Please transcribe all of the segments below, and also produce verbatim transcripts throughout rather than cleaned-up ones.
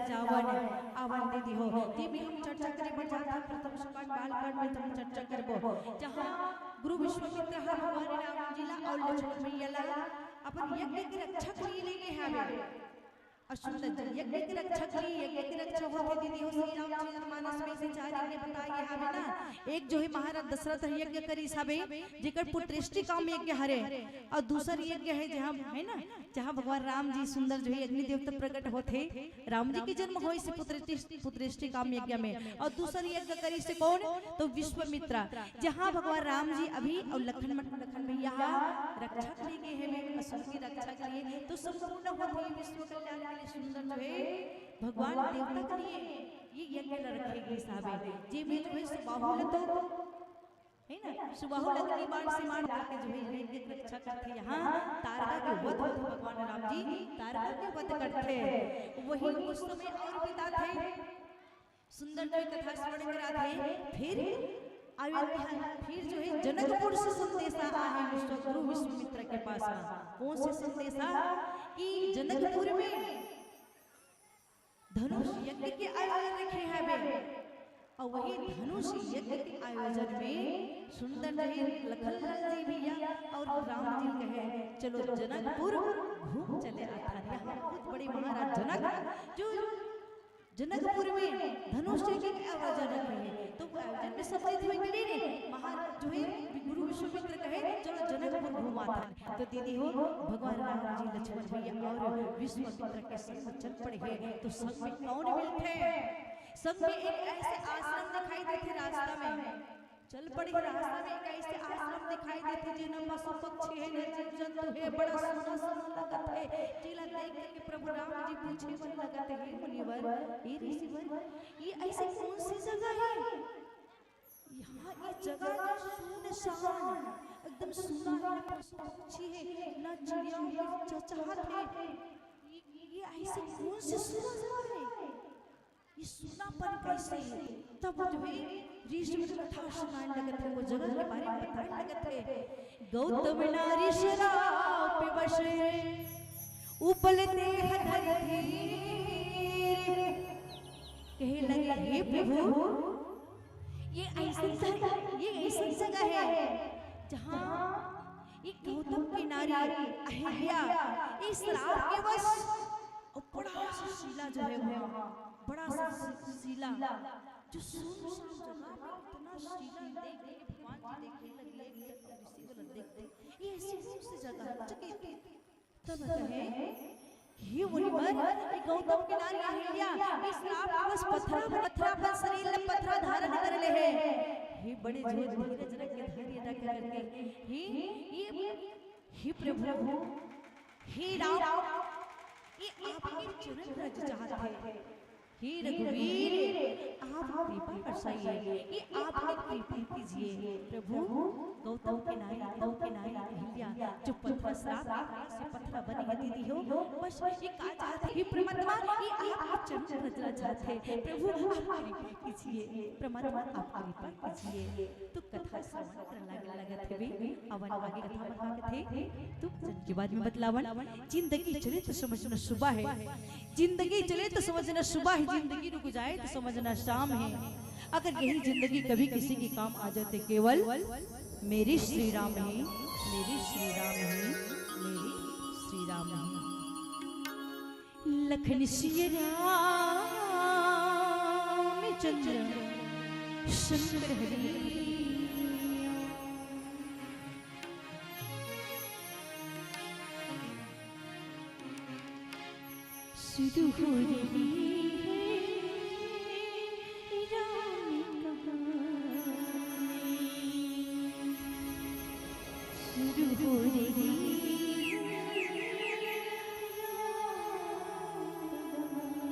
जावन, आवन दीदी हो। ते में हम चर्चा करे बर जात हन, प्रथम सोपान बाल कांड में हम चर्चा करबो, जहाँ गुरु विश्वामित्र ह भगवान राम जी ला अउ लक्ष्मण मैया ला अपन यज्ञ के रक्षा के लिए लेगे हवे। अउ सुंदर जी, यज्ञ के रक्षा के लिए, यज्ञ के रक्षा होथे दीदी हो, श्री रामचरित मानस में से चार यज्ञ बताए गे हवे ना। एक जो है महाराज दशरथ यज्ञ करिस हवे, जेकर पुत्रेष्टि काम यज्ञ हरे, अउ दूसर यज्ञ है जहाँ, है ना, जहाँ भगवान राम जी सुंदर जो है अग्नि देवता प्रकट होथे, राम जी के जन्म होइस पुत्रेष्टि, पुत्रेष्टि काम यज्ञ में। अउ दूसर यज्ञ करिस कौन? तो विश्वामित्र, जहाँ भगवान राम जी अभी अउ लखन, लखन भैया ह रक्षा के लिए गे हवे, असुर की रक्षा के लिए। तो संपूर्ण होथे विश्व कल्याण के लिए सुंदर जो है भगवान देवता के लिए ये यज्ञ ल रखे गिस हवे, जेमे जो है सुबाहु ल तो है ना, सुबाहु ल अग्नि बाण से मार करके जो है यज्ञ की रक्षा करथे। यहाँ तारका के वध होथे, भगवान राम जी तारका के वध करथे। वही उस समय और बिताथे, सुंदर जी कथा स्मरण कराथे। फिर अयोध्या, फिर जो है जनकपुर से संदेशा आहे विश्व, गुरु विश्वामित्र के पास में। कौन से संदेशा? कि जनकपुर में धनुष यज्ञ के आयोजन रखे हवे, अउ वही धनुष यज्ञ के आयोजन में सुंदर जी, लखन लाल जी भैया अउ राम जी कहे, "चलो जनकपुर घूम चले आथन।" यहाँ बहुत बड़े महाराज जनक जो जनकपुर में धनुष यज्ञ के आयोजन रखे हे, तो वो आयोजन में सम्मिलित होए के लिए महाराज जो है गुरु विश्वामित्र कहे, "चलो जनकपुर घूम आथन।" तो दीदी हो, भगवान राम जी, लक्ष्मण भैया अउ विश्वामित्र के संग चल पड़े हे। तो संग में कौन मिलथे? संग में एक ऐसे आश्रम दिखाई देथे रास्ता में, चल पड़े हे रास्ता में एक ऐसे आश्रम दिखाई देथे, जेन म पशु पक्षी हे, न जीव जंतु हे, बड़ा सुन्ना सुन्ना लगत हे। जेला देख के प्रभु राम जी पूछे बर लगत हे, "मुनिवर, ए ऋषिवर, ये ऐसे कौन सी जगह है?" यहाँ ये जगह ना सुनसान, एकदम सुन्ना हे, ना पशु पक्षी हे, ना चिड़िया हे, चहचहात हे। ये, ये ऐसे कौन से सुन्ना जगह हे? ये सुन्नापन कैसे हे? तब जो है ऋषि कथा सुनाए लगत हे, वो जगह के बारे में बताए लगत हे। गौतम नारी शराप वश उबलते हृदय धीर। कहे लगे, "हे प्रभु, ये ऐसी जगह, ये ऐसी जगह है जहाँ ये गौतम की नारी अहिल्या इस श्राप के वश, और बड़ा सुशीला जो है वहाँ, बड़ा सुशीला, जो सुनसान जगह में इतना शीला देख के भगवान जी देखे लगे, ऋषि वाला देख के, ये ऐसी कौन सी जगह है?" तब कहे, "हे मुनिवर, ये गौतम की नारी अहिल्या, इस श्राप के वश पथरा, पथरा अपन शरीर ला पथरा धारण कर ले हे। हे बड़े जो धीरज रख के, धैर्य रख करके, हे, ये, हे प्रभु, हे राम, ये आपके चरण रज चाहत हे।" हे रघुवीर, आप कृपा बरसाइए, ये आप कृपा कीजिए। प्रभु, गौतम के नारी, गौतम के नारी अहिल्या, जो पथरा श्राप के वजह से पथरा बनी है दीदी हो, बस ये का चाहत हे, हे परमात्मा, ये आप चरण रजना चाहत हे। प्रभु, आप कृपा कीजिए, परमात्मा, आप कृपा कीजिए। तो कथा श्रवण करन लागे लगत हवे। अब आगे कथा म का कथे, तो भजन के बाद में बतलावन। जिंदगी चले तो समझना सुबह है, जिंदगी चले तो समझना सुबह है, जिंदगी रुक जाए तो समझना शाम है। अगर यही जिंदगी कभी किसी के काम आ जाते, केवल मेरे श्री राम ही, मेरे श्री राम ही, मेरे श्री राम ही। लखन सिया रामचंद्र शंकर हरि। शुरू हो रही है राम कहानी। शुरू हो रही है राम कहानी।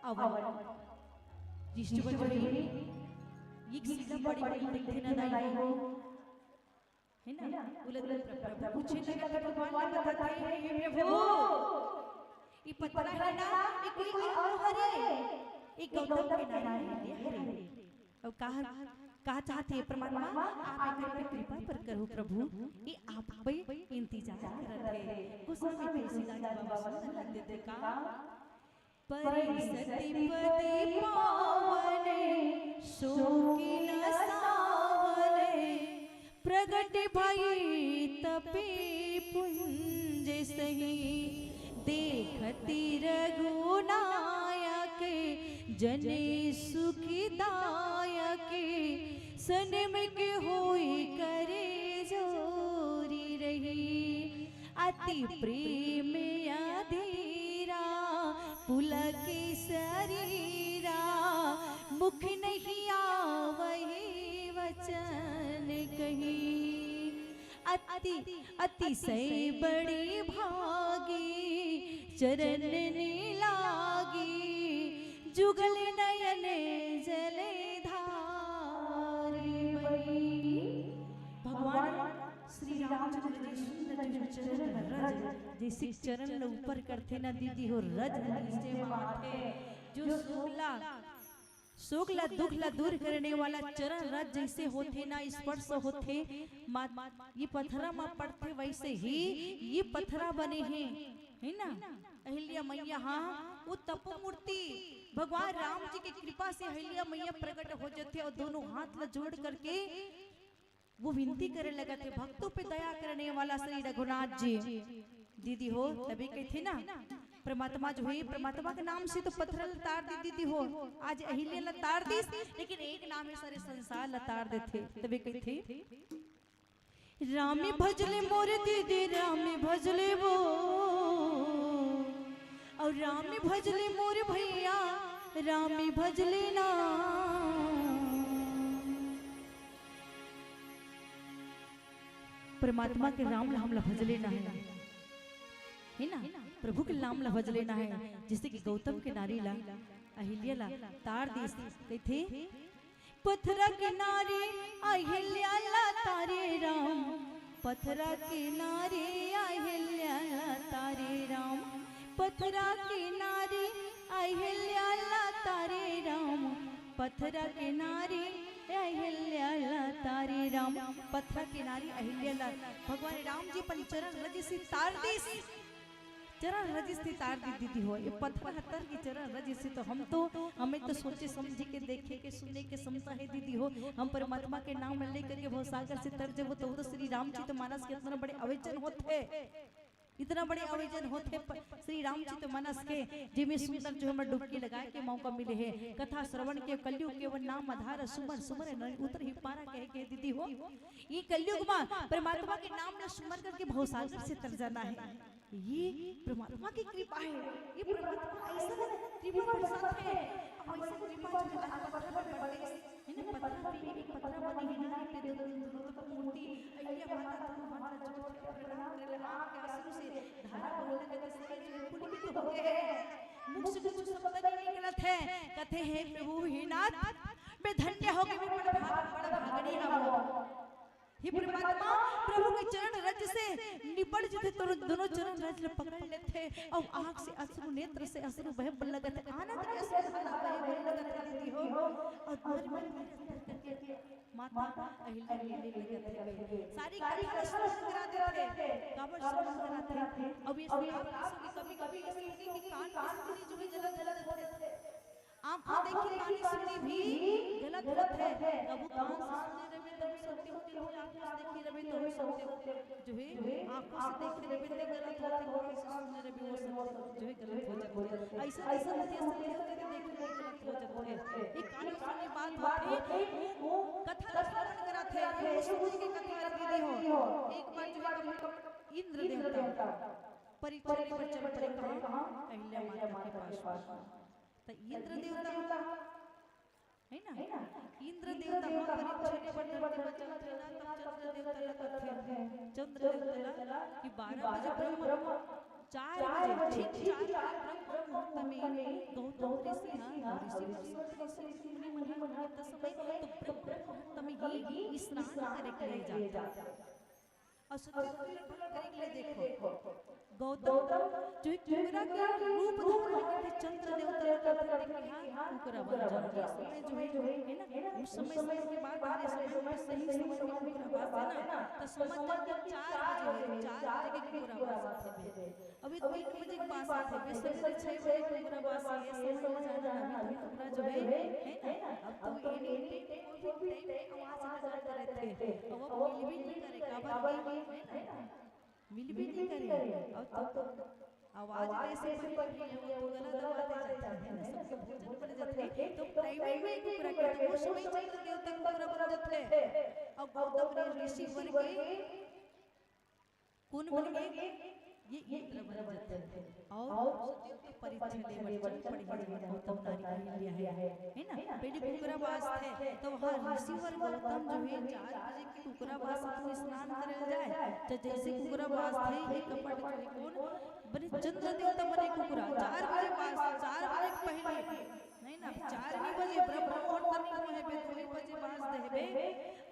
अवन जिष्टु बजोही, एक सीधा बड़ी बड़ी दिखथे ना दाई हो, है ना? उलद प्रभु पूछे लगा तो भगवान बताथे, हे प्रभु, ये पथरा है ना, ये कोई और हरे, ये गौतम के नारायण हरे। अउ कहा, कहा चाहथे परमात्मा, आप एकर पे कृपा पर करो प्रभु, ये आप पे इंतजार करत हे। गोस्वामी तुलसीदास बाबा सुंदर लग देथे का, परि सति पति पावन, सो किन सावन, प्रगट भई तपे पुंज सही, देखति रघुनायक, जन सुखदायक, सनमिक होई करे जोरी रही। अति प्रेम अधीरा, पुलक सरीरा, मुख नहीं आवहि वचन कही। अति, अतिशय बड़ी भागी, चरण ने लागी, जुगल नयन जल धारि बही। भगवान श्री रामचंद्र जी सुंदर जो चरण रज, जैसे चरण ल ऊपर करथे ना दीदी हो, रज नीचे म आथे, जो शोक ला, शोक ला, दुख ला दूर करने वाला चरण रज जैसे होथे ना, स्पर्श होथे, मा-, ये पथरा म पड़थे, वैसे ही ये पथरा बने हे, है ना? अहिल्या मैया, हाँ, वो तपो मूर्ति भगवान राम जी के कृपा से अहिल्या मैया प्रकट हो जाथे और दोनों हाथ ला जोड़ करके वो विनती करे लगथे, भक्तों पे दया करने वाला श्री रघुनाथ जी। दीदी हो, तभी कहिथे ना, परमात्मा जो है, परमात्मा के नाम से तो पथरा ल तार दे दीदी हो, आज अहिल्या ल तार दिस, लेकिन एक नाम हे सारे संसार ल तार देथे। तभी कहिथे, रामी भजले मोर दीदी, रामी भजले वो, अउ रामी भजले मोर भैया, रामी भजले ना। परमात्मा के राम ला हमला भजले ना हे। प्रभु के नाम ला भज लेना हे। जइसे कि गौतम के नारी ला, अहिल्या ला तार दिस, कहिथे, पथरा के नारी अहिल्या ला तारे राम, पथरा के नारी अहिल्या ला तारे राम, पथरा के नारी अहिल्या ला तारे राम, पथरा के नारी अहिल्या ला तारे राम। पथरा के नारी अहिल्या ला भगवान राम जी अपन चरण रज से तार दिस। चरण रज से तार दिस दीदी हो, ये पथरा ह तर के चरण रज से, तो हम तो, हमें तो सोचे समझे के, देखे के, सुने के क्षमता हे दीदी हो। हम परमात्मा के नाम लेकर के भवसागर से तर जबो, तो, तो श्री रामचरित मानस के इतना बड़े अवेचन होथे, इतना बड़े अवेचन होथे प-, श्री रामचरित मानस के, जेमे सुंदर जो हमर डुबकी लगाए के मौका मिले हे, कथा श्रवण के, कलियुग के वो नाम आधार, सुमर सुमर नर उतरहि पारा कहे के दीदी हो। ये कलियुग मा परमात्मा के नाम ला सुमर करके भवसागर से तर जाना हे। ये परमात्मा की कृपा हे, ये परमात्मा अइसन कृपा बरसात हे, अउ अइसन कृपा जो आज पथरा पर बरसे, हे ना, पथरा पे एक पथरा बने हे ना, पे दो, दो, दो, दो मूर्ति, अहिल्या माता दोनों हाथ ला जोड़ के प्रणाम करे, आँख के आंसू से धारा बहने लगे, सारे जो पुलकित हो गए हे, मुख से कुछ शब्द नहीं निकलत हे, कथे हे प्रभु हे नाथ, मैं धन्य हो गई, मैं बड़ भाग-, बड़ भागनी हवं। हे परमात्मा, प्रभु के चरण रज से निपट जथे, तो दोनों चरण रज ल पकड़ लेथे, अउ आँख से अश्रु, नेत्र से अश्रु बहे बर लगत हे, आनंद के अश्रु धारा बहे बर लगत हे दीदी हो। अउ तुम्हारे मन में अंदर करके माता अहिल्या रोने लगत हे। सारी कथा ल श्रवण करा देथे, काबर श्रवण कराथे? अब ये आप कभी-कभी कभी कि कान के सुनी जो है गलत हो जाथे। आँखों देखी कान सुनी भी गलत होथे। कभू कान से सुने रहिबे तभू सत्य होथे, आँखों से देखी रहिबे तभू सत्य होथे। जो है आँखों से देखी रहिबे ते गलत होथे, कान से सुने रहिबे वो सत्य जो है गलत हो जाथे। अइसन अइसन होथे, अइसन होथे, देखे रहिबे गलत हो जाथे। ये कान सुनी बात होथे, वो कथा श्रवण कराथे, ये सुने के कथा दीदी हो। एक बार जो है इंद्र देवता परीक्षा लेबर चल पड़े कहाँ? अहिल्या माता के पास। त इंद्र देवता, है ना? इंद्र देवता ह परीक्षा लेबर धरती म चलथे ना, तब चंद्र देवता ला कथे, चंद्र देवता ला कि बारह बजे ब्रह्म, चार बजे, ठीक चार बजे ब्रह्म मुहूर्त में गौतम ऋषि ह, ऋषि वशिष्ठ ऋषि मुनि मन ह, त समय तो ब्रह्म मुहूर्त में ही स्नान करे के लिए जाथे। अउ सत्य करे के लिए देखो, गौतम जो है कुकरा के रूप धारण करके चंद्र देवता ला कथे कि हाँ, कुकरा बन जाओ। इस समय जो है, है ना, उस समय, समय के बाद हमारे समय में सही समय में कुकरा बास है ना, तो समझ जाओ कि चार बजे है, चार बजे के कुकरा बास है। अभी तीन बजे के बास है, बे सवेरे छह बजे कुकरा बास है, समय में जाना अभी तो कुकरा जो है, है ना, अब तो एनी टाइम कोई भी टाइम आवाज लगाते रहते हैं, तो वो मिल भी नहीं करे, काबर की, है ना, मिल भी नहीं करे। अब तो आवाज ऐसे पकड़ लिया, वो तो गला दबा दे जाते हैं ना, सबके भोजन बन जाते हैं, तो टाइमिंग में कुकरा के, तो वो समय चंद्र देवता कुकरा बन जाते हैं। अब गौतम ऋषि वर के कौन बन गए? ये इंद्र बन जाते हैं। और सत्य के परीक्षा लेबर चल पड़े हैं, गौतम नारी अहिल्या है, है ना? पहले कुकरा बास थे, तो वहाँ ऋषि वर गौतम जो है चार बजे के कुकरा बास में स्नान करे जाए, तो जैसे कुकरा बास थे, ये कपट जो है कौन बने? चंद्र देवता बने कुकरा। चार बजे बास, चार बजे पहले नहीं ना, चार नहीं बजे, ब्रह्म मुहूर्त नहीं हुए बे, दो ही बजे बास देबे,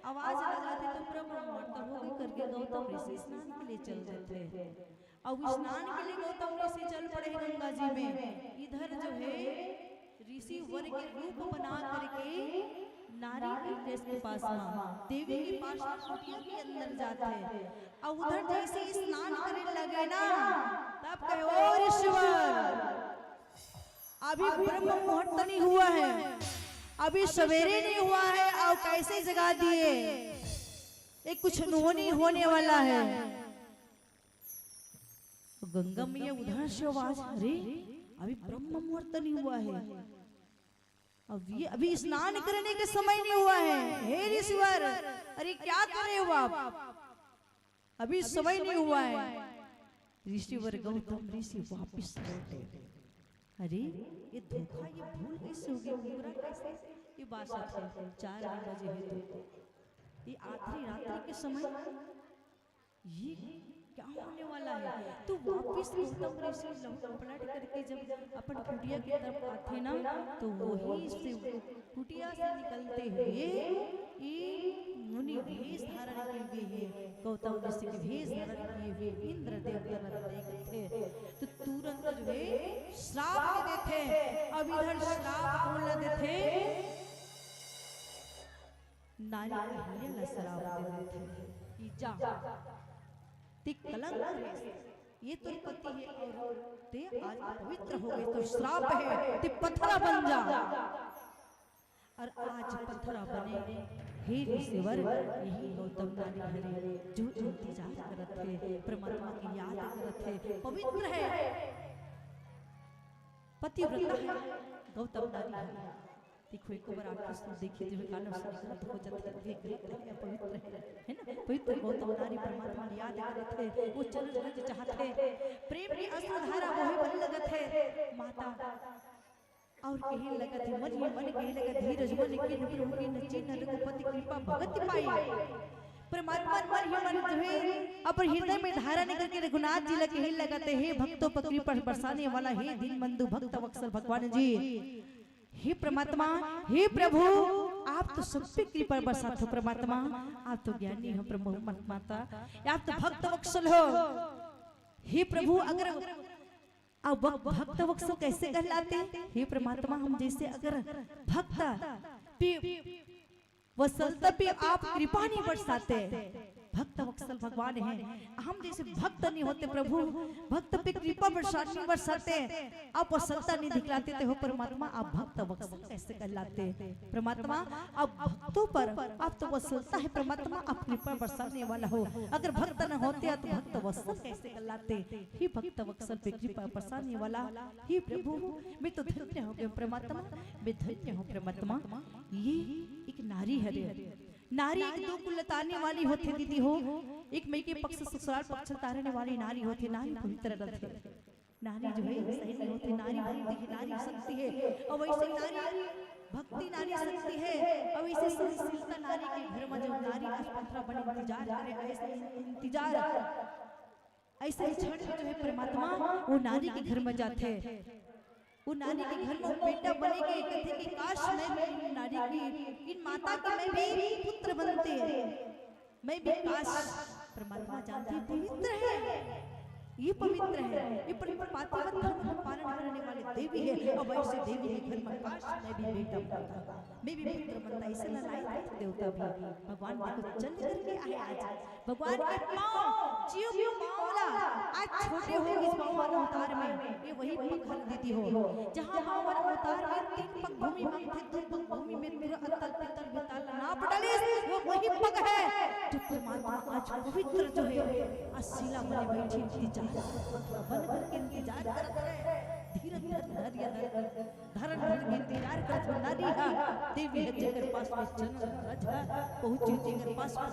आवाज आ जाती तो ब्रह्म मुहूर्त हो गई करके गौतम ऋषि स्नान के लिए चल देते। अब स्नान के लिए गौतम ऋषि चल पड़े हैं गंगा जी में। इधर जो है ऋषि वर के रूप बना करके नारी अहिल्या के पास में, देवी के पास में कुटिया के अंदर जाते हैं। अब उधर जैसे स्नान करने लगे ना, तब कहे, "ओ ऋषिवर, अभी ब्रह्म मुहूर्त नहीं हुआ है, अभी सवेरे नहीं हुआ है और कैसे जगा दिए, ये कुछ अनहोनी होने वाला है।" गंगा मैया उधर से आवाज, "अरे, अभी ब्रह्म मुहूर्त नहीं हुआ है, अब ये अभी स्नान करने के समय नहीं हुआ है। हे ऋषिवर, अरे क्या कर रहे हो आप?" अभी समय नहीं हुआ है। ऋषिवर गौतम ऋषि वापस लौटे। अरे, ये धोखा, ये भूल कैसे हो गई? पूरा कैसे? ये बात है, चार बजे है तो ये आधी रात्रि के समय, ये क्या होने वाला है? तो वापिस गौतम ऋषि लौट पलट करके जब अपन कुटिया की तरफ आथे ना, तो वहीं से कुटिया से निकलते हुए ये मुनि वेश धारण किए हुए हैं, गौतम ऋषि के वेश धारण किए हुए इंद्र देवता ला देखथे, तो तुरंत जो है श्राप दे देथे। अब इधर श्राप कौन ला देथे? नारी अहिल्या ला श्राप दे देथे कि जा, ते कलंक है, ये तोर पति है और ते आज पवित्र हो गए, तो श्राप है, ते पथरा बन जा। और आज पथरा बने, हे ऋषिवर, यही गौतम नारी हरे जो इंतजार करत हे, परमात्मा की याद करत हे, पवित्र है, पतिव्रता है गौतम नारी हरे। देखो, एक बार आंखों से देखिए, जो कानों से निकलत हो जाते हैं, वे गलत है या पवित्र है, है ना? पवित्र गौतम नारी परमात्मा की याद करत हे, वो चरण रज चाहत हे, प्रेम की अश्रु धारा वही बन लगत हे माता। और कहे लगत हे, मन ही मन कहे लगत, धीरज मन कीन्ह प्रभु कीन्ह चिन्ह, रघुपति कृपा भगति पाई। परमात्मा मन ही मन जो है अपन हृदय में धारण करके रघुनाथ जी ला कहे लगत हे, हे भक्तों पर कृपा बरसाने वाला, हे दीनबंधु भक्त वत्सल भगवान जी, हे परमात्मा, हे प्रभु, आप तो सब पे कृपा बरसात हो परमात्मा, आप तो ज्ञानी हो परमात्मा, आप तो भक्त वत्सल हो। हे प्रभु, अगर आप भक-, भक्त वत्सल कैसे कहलाते? हे परमात्मा, हम जैसे अगर भक्त पे वत्सलता पे आप कृपा नहीं बरसाते, भक्त वत्सल भगवान है, हम जैसे भक्त नहीं होते प्रभु, भक्त पे कृपा बरसा-, नहीं बरसाते, आप वत्सलता नहीं दिखलाते, तो हो परमात्मा, आप भक्त वत्सल कैसे कहलाते? परमात्मा, आप भक्तों पर आप तो वत्सलता है परमात्मा, आप कृपा बरसाने वाला हो। अगर भक्त न होते, आप तो भक्त वत्सल कैसे कहलाते? हे भक्त वत्सल पे कृपा बरसाने वाला, हे प्रभु, मैं तो धन्य हो गया परमात्मा, मैं धन्य हूँ परमात्मा। ये एक नारी हरे। नारी एक दो कुल तारने वाली होथे दीदी हो, एक मइके पक्ष ससुराल पक्ष तारने वाली नारी होथे, नारी पवित्र रथे। नारी जो है सही नहीं होती, नारी भक्ति है, नारी शक्ति है, और वैसे नारी भक्ति नारी शक्ति है, और वैसे सहनशीलता नारी के घर में जो नारी आज पथरा बने इंतजार करे, ऐसे इंतजार, ऐसे क्षण में जो है परमात्मा वो नारी के घर में जाथे। वो नारी के घर में बेटा बने के कथे कि काश मैं भी इन नारी की, इन माता की मैं भी पुत्र बनते, मैं भी काश। परमात्मा जानती पवित्र है, ये पवित्र है, ये पवित्र पातिव्रत धर्म का पालन करने वाली देवी है। और वैसे देवी के घर में काश मैं भी बेटा बनता, मैं भी पुत्र बनता, ऐसे ललाई देवता भी। भगवान देखो चल करके आए आज। भगवान के पाँव, जीव के पाँव ला, आज छोटे हो इस पावन अवतार में, ये वही पग हर दीदी हो, जहाँ पावन अवतार में तीन पग भूमि में थे, दो पग भूमि में पूरा अतल पितल बेताल नाप डाले, वो वही पग है जो परमात्मा आज पवित्र जो है, आज शिला बने बैठी इंतजार, बन करके इंतजार करत है, धीरज धर, धैर्य धर, धरन धर के इंतजार करत हो नारी हा, देवी है जेकर पास में चरण रज हा, पहुँची जेकर पास में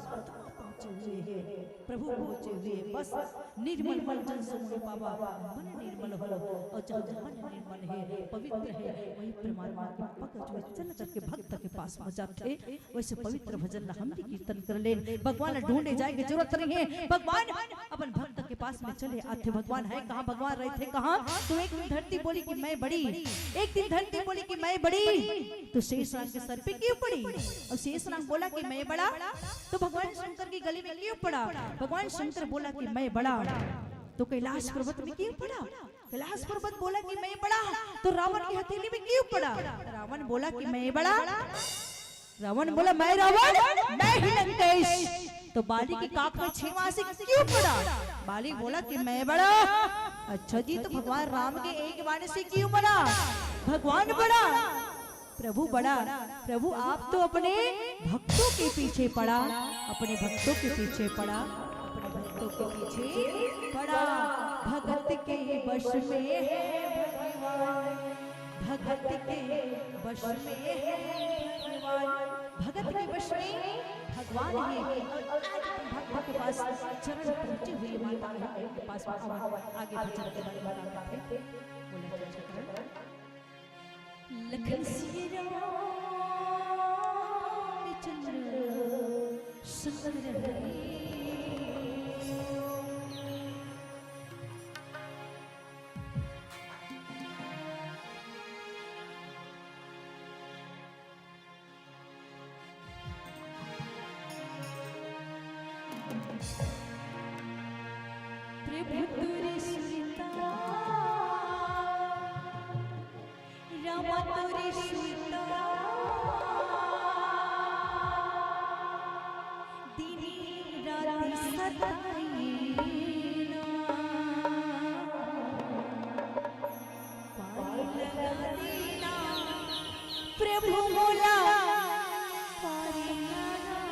पहुँचे हुए हैं, प्रभु पहुँचे हुए हैं। बस निर्मल मन जन सो मोहि पावा, मन निर्मल हो, और जहाँ मन निर्मल है, पवित्र है, वही परमात्मा के पग जो चल करके भक्त के पास में जाते, वैसे पवित्र भजन ला हम भी कीर्तन कर लेन। भगवान ला ढूंढे जाए के जरूरत नहीं है, भगवान अपन भक्त के पास में चले आथे। भगवान है कहाँ, भगवान रहथे कहाँ? तो एक दिन धरती बोली कि मैं बड़ी, एक दिन धरती बोली कि मैं बड़ी, तो शेषनाग के सर पे क्यों पड़ी? और शेषनाग बोला कि मैं बड़ा, तो भगवान शंकर की गली में क्यों पड़ा? भगवान शंकर बोला कि मैं बड़ा, तो कैलाश पर्वत में क्यों पड़ा? कैलाश पर्वत बोला कि मैं बड़ा, तो रावण की हथेली में क्यों पड़ा? रावण बोला कि मैं बड़ा, रावण बोला मैं रावण, मैं ही लंकेश, तो बाली की काख में छह मासी क्यों पड़ा? बाली बोला कि मैं बड़ा। अच्छा जी, तो भगवान राम के एक बाण से क्यों मरा? भगवान बड़ा, प्रभु बड़ा। प्रभु आप तो अपने भक्तों के पीछे पड़ा, अपने भक्तों के पीछे पड़ा, अपने भक्तों के पीछे पड़ा। भगत के वश में है भगवान, भगत के वश में है भगवान, भगत के वश में भगवान है। और आज हम भक्त के पास चरण पहुँचे हुए माता है, उनके पास आगे भजन के बारे में बताते हैं। बोले जय जयकार। लखन सिया राम चंद्र शंकर हरे। प्रभु तोरे सुरता, रामा तोरे सुरता, दिन रात सताए ना। पार लगा देना प्रभु मोला, पार लगा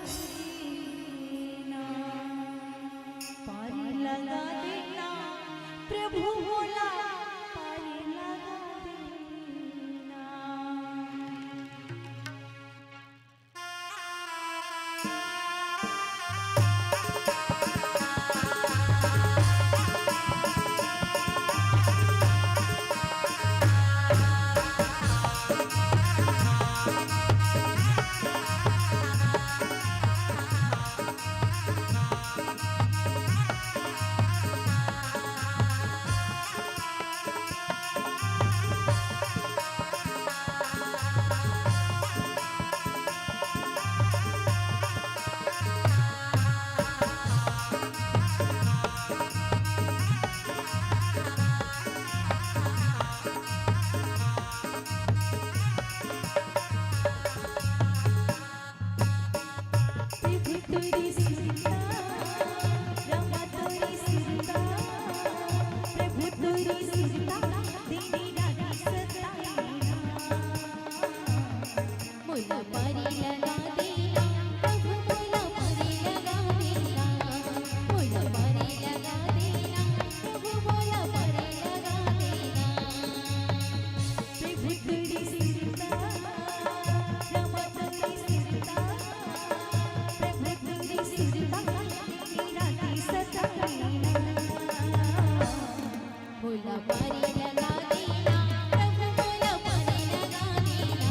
देना, पार लगा देना प्रभु मोला, पार लगा देना। मोला पारी लगा देना, प्रभु मोला पारी लगा देना, मोला पारी लगा देना, प्रभु मोला पारी लगा देना। प्रभु तोरी सुरता, रामा तोरी सुरता, प्रभु तोरी सुरता, दिन राति सताए ना। मोला पारी लगा देना, प्रभु मोला पारी लगा देना,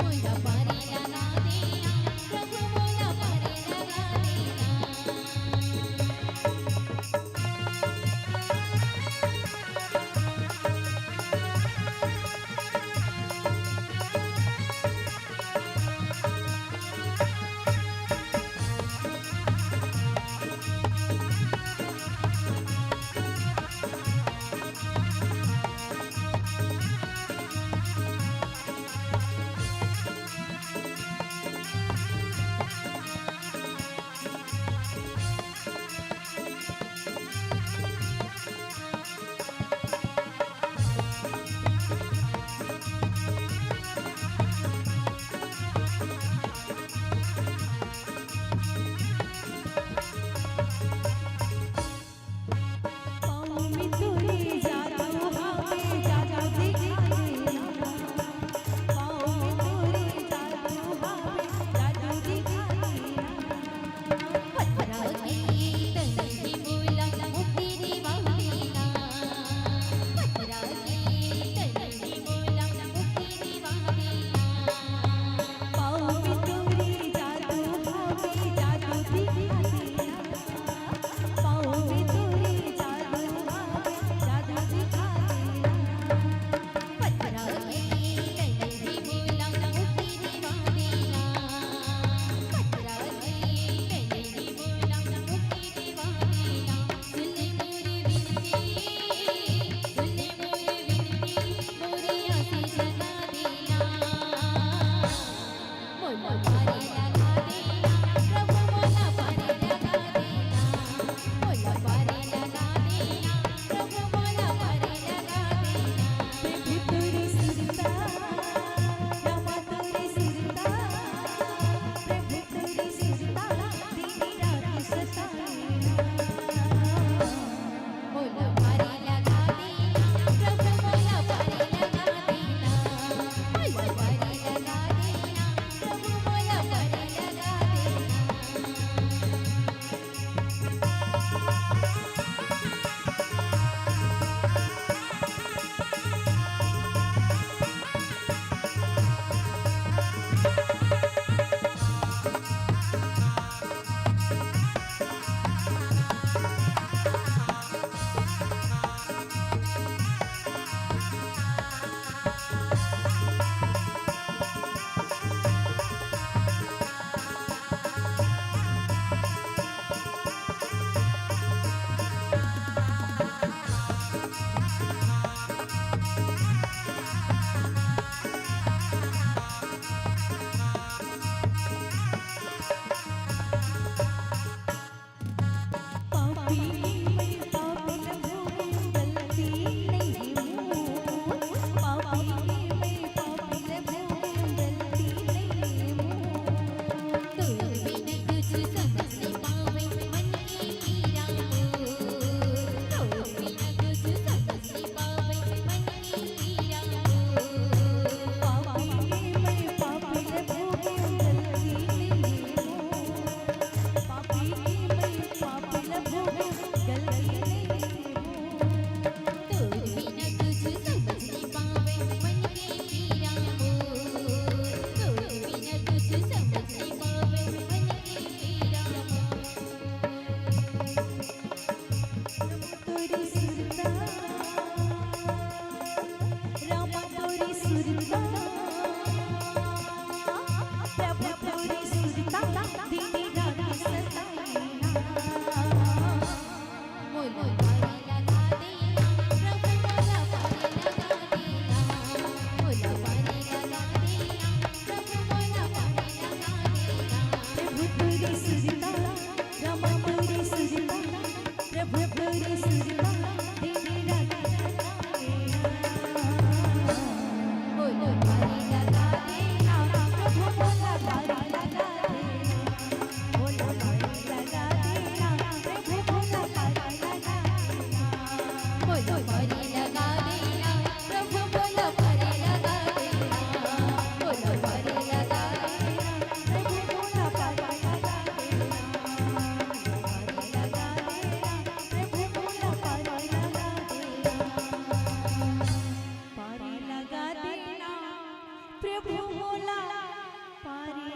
मोला पारी लगा देना, प्रभु मोला पारी लगा देना। पारी लगा देना, प्रभु मोला पारी लगा देना, मोला पारी लगा देना, प्रभु मोला पारी लगा देना, पारी लगा देना, प्रभु मोला पारी लगा देना, पारी लगा देना, प्रभु मोला पारी